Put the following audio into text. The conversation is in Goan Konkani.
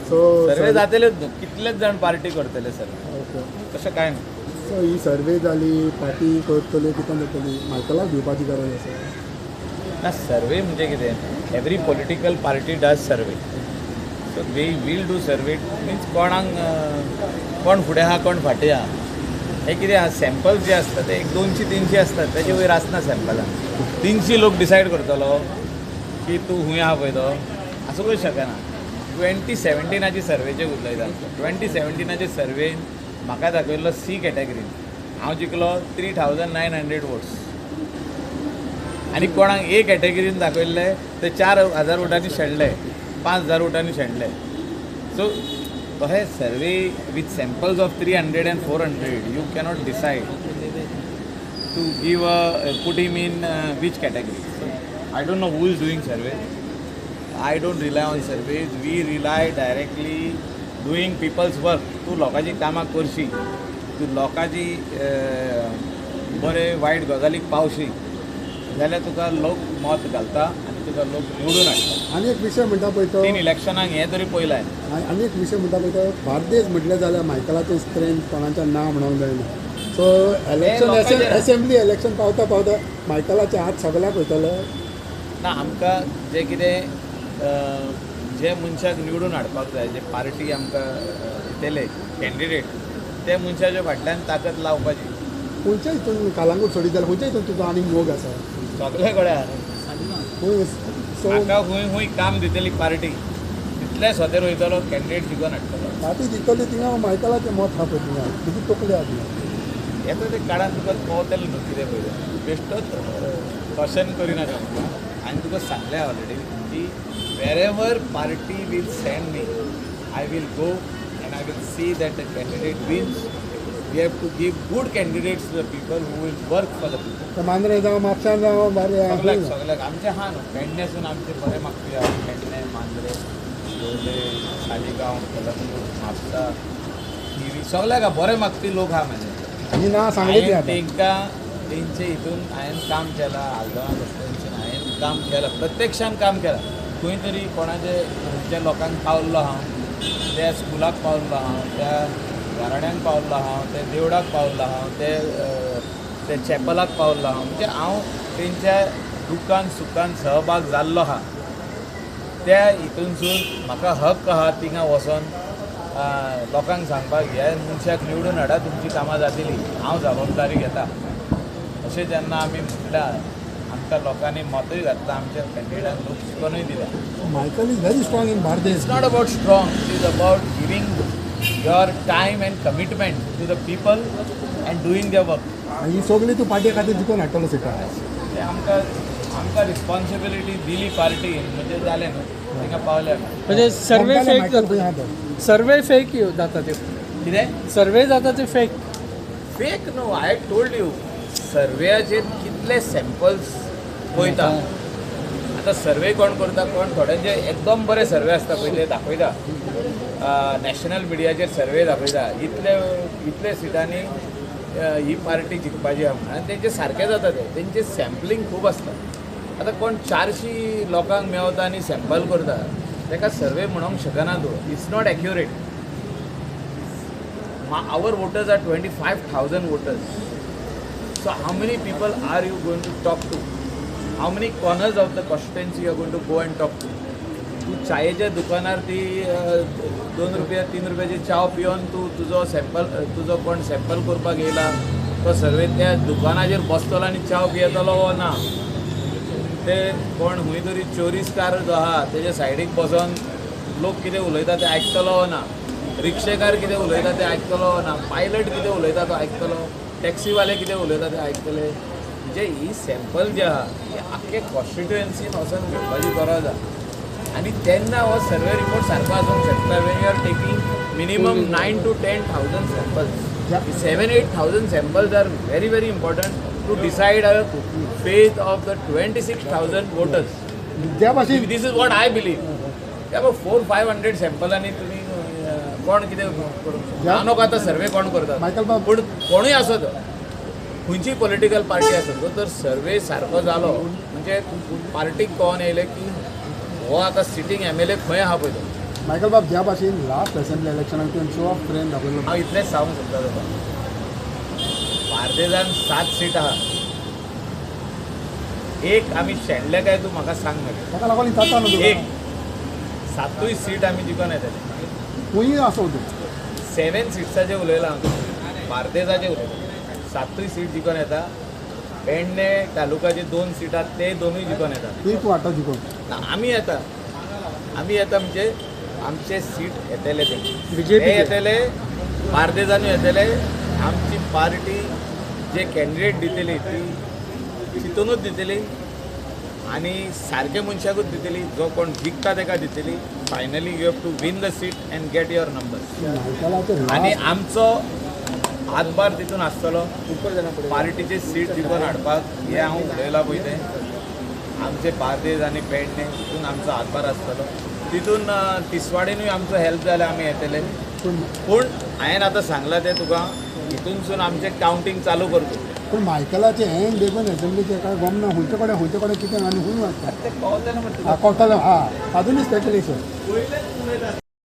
सो सर्वे जातलेच न्हू, कितलेच जाण पार्टी करतले सर्वे. ओके, तशें कांय ना. सो ही सर्वे जाली, पार्टी करतले, कितें जातली, मायकलाक दिवपाची गरज आसा ना? सर्वे म्हणजे कितें, every political party does survey, so they will do survey. Means कोणाक कोण फुडें आहा कोण फाटीं आहा हें कितें आहा, सॅम्पल्स जे आसता ते एक 200-300 आसतात, तेजे वयर आसना सॅम्पलां. 300 लोक डिसायड करतलो की तूं खूंय आहा पळय तो, आसूंकच शकना. 2017 सर्वेचे उलयता. 2017 सर्वेन म्हाका दाखयल्लो सी कॅटेगरीन हांव जिखलो 3900 वोट्स, आनी कोणाक ए कॅटेगरीन दाखयल्ले ते 4000 वोटांनी शेणले, 5000 वोटांनी शेणले. सो तशें survey with samples of 300 and 400 you cannot decide to give a put him in which category. I don't know who is doing survey. I don't rely on surveys. We rely directly doing people's work. तूं लोकांची कामां करशी, तूं लोकांची बरे वायट गजालीक पावशी जाल्यार तुका लोक मत घालता आनी तुका लोक निवडून हाडटा. आनी एक विशय म्हणटा पळय तो 3 इलेक्शनाक हें तरी पयलां. आनी एक विशय म्हणटा पळय तो, बार्देस म्हटलें जाल्यार मायकलाचें स्ट्रेंथ कोणाच्या ना म्हणूंक जायना. सो इलेक्शन असेंब्ली इलेक्शन पावता पावता मायकलाचे हात सगळ्याक वयतले ना. आमकां जें कितें जे मनशाक निवडून हाडपाक जाय, जे पार्टी आमकां दितले कॅन्डिडेट, ते मनशाच्या फाटल्यान ताकद लावपाची. खंयच्या हितून कालांगूट सोडीत जाल्यार खंयच्या हितून तुजो आनी मोग आसा? सगळे कडेन आहा. म्हाका खूंय खूंय काम दितली पार्टी तितले सोतेर वयतलो, कॅन्डिडेट जिखोवन हाडटलो. पार्टी जिखतली थिंगा मायकलाचें मत आहा पळय थिंगा, तुजी तकली आहा थिंगा. येता ते काळान तुका कळतलें न्हू कितें पळय, बेश्टोच क्वेश्चन करिनाका म्हाका. आनी तुका सांगलें ऑलरेडी की wherever party will send me I will go and I will see that the candidate wins. We have to give good candidates to the people who will work for the people. Mandrem जावं, म्हापशान जावं, सगळ्याक सगळ्याक आमचें आहा न्हू, पेडणेसून आमचें बरें मागपी आहा. पेडणे, मांद्रे, लोलये, सालिगांव, कलंगूट, म्हापसा, थिवी, सगळ्याक बरें मागपी लोक आहा म्हाजे. आनी ना सांगलें तांकां तेंचे हितून हांवें काम केलां. आल्दोना कॉन्स्टिट्युएन्सीन हांवें काम केलां, प्रत्यक्षान काम केलां. खंय तरी कोणाचे खंयच्या लोकांक पावल्लो हांव, त्या स्कुलाक पावल्लो हांव, त्या घराण्यांक पावल्लो हांव, त्या देवळाक पावल्लो हांव, ते चॅपलाक पावल्लो हांव. म्हणजे हांव तेंच्या दुखान सुखान सहभाग जाल्लो आहा. त्या हितूनसून म्हाका हक्क आहा थिंगा वचोन लोकांक सांगपाक, ह्या मनशाक निवडून हाडा, तुमची कामां जातली, हांव जबाबदारी घेता. अशें जेन्ना आमी म्हटल्यार आमकां लोकांनी मतूय घातलां, आमच्या कॅन्डिडेटाक लोक शिकोनूय दिल्या. Michael is very strong in Bardez. It's not about strong, it is about giving your time and commitment to the people and doing their work. ही सगळी तूं पार्टी खातीर जिखोवन हाडटलो सिटां. ते आमकां आमकां रिस्पॉन्सिबिलिटी दिली पार्टीन म्हणजे जालें न्हू, तांकां पावले. म्हणजे सर्वे फेक जाता, सर्वे फेक जाता ते कितें सर्वे जाता ते फेक. फेक न्हू, I told you सर्वेयाचेर कितले सॅम्पल्स पळयता. आतां सर्वे कोण करता, कोण थोड्यांचे एकदम बरे सर्वे आसता पळय ते दाखयता, नॅशनल मिडियाचेर सर्वे दाखयता, इतले इतले सिटांनी ही पार्टी जिखपाची आहा म्हणून, आनी तेंचे सारकें जाता ते, तेंचें सॅम्पलींग खूब आसता. आतां कोण 400 लोकांक मेवता आनी सॅम्पल करता ताका सर्वे म्हणूंक शकना तूं. It's not accurate. Our voters are 25,000 voters. So how many people are you going to talk to? How many corners of the constituency you are going to go and talk to? तूं चायेच्या दुकानार ती 2 रुपया 3 रुपयाची चाव पिवन तूं तुजो सॅम्पल, तुजो कोण सॅम्पल करपाक येयला तो सर्वे त्या दुकानाचेर बसतलो आनी चाव पियेतलो वो ना? ते कोण खंय तरी चोरीसकार जो आहा तेजे सायडीक बसोन लोक कितें उलयता तें आयकतलो वो ना? रिक्षेकार कितें उलयता तें आयकतलो वो ना? पायलट कितें उलयता तो आयकतलो? टॅक्सीवाले कितें उलयता ते आयकतले? म्हणजे ही सॅम्पल जे आहा ही आख्खे कॉन्स्टिट्युएन्सीन वचोन घेवपाची गरज आहा. आनी तेन्ना हो सर्वे रिपोर्ट सारको आसूंक शकता. When you are taking minimum 9,000 to 10,000 samples, 7-8,000 samples are very very important to decide a fate of the 26,000 voters. This is what I believe. त्या 400-500 सॅम्पलांनी तुमी कोण कितें करूंक शकता. न्हू आतां सर्वे कोण करता, पूण कोणूय आसत, खंयची पॉलिटिकल पार्टी आसत, तर सर्वे सारको जालो म्हणजे पार्टीक कळोन येयलें की हो आतां सिटींग एम एल ए खंय आहा पळय तो. मायकल बाब, ज्या भाशेन लास्ट असेंब्ली इलेक्शनाक तुवें शो ऑफ स्ट्रेंथ दाखयलो. हांव इतलेंच सांगूंक सोदता तुका, बार्देजान 7 सीट आहा, एक आमी शेणले काय तूं म्हाका सांग मागीर. ताका लागून जाता न्हू. एक सातूय सीट आमी जिखून येतले. खंयूय आसो तूं. 7 सिट्साचें उलयलां हांव, बार्देजाचें उलयलां. 7 सीट जिखून येता. पेडणे तालुकाचे 2 सीट आहात, ते 2 जिखून येता. ती तूं हाडटा जिखून. ना, आमी येता, आमी येता म्हणजे आमचे सीट येतले ते. BJP ते येतले, बार्देजानूय येतले. आमची पार्टी जे कॅन्डिडेट दितली ती चिंतूनच दितली आनी सारके मनशाकूच दितली. जो कोण जिखता ताका दितली. Finally you have to win the seat and get your numbers. मायकलाचे आनी लास्ट आमचो हातभार तितून आसतलो पार्टीचे सीट जिखून हाडपाक. हें हांव उलयलां पळय तें आमचे बार्देज आनी पेडणे तितून आमचो हातभार आसतलो. तितून तिसवाडीनूय आमचो हेल्प जाल्यार आमी येतले. पूण पूण हांवें आतां सांगलां तें तुका, हितूनसून आमचें कावंटींग चालू करता. पूण मायकलाचे हें देखून असेंब्लीचें काय गमना, खंयचे कडेन खंयचे कडेन कितें आनी खंय वता तें कळटलें मरे तुका. कळटलें. हा, अजूनय स्पेक्युलेशन. पयलेंच उलयता.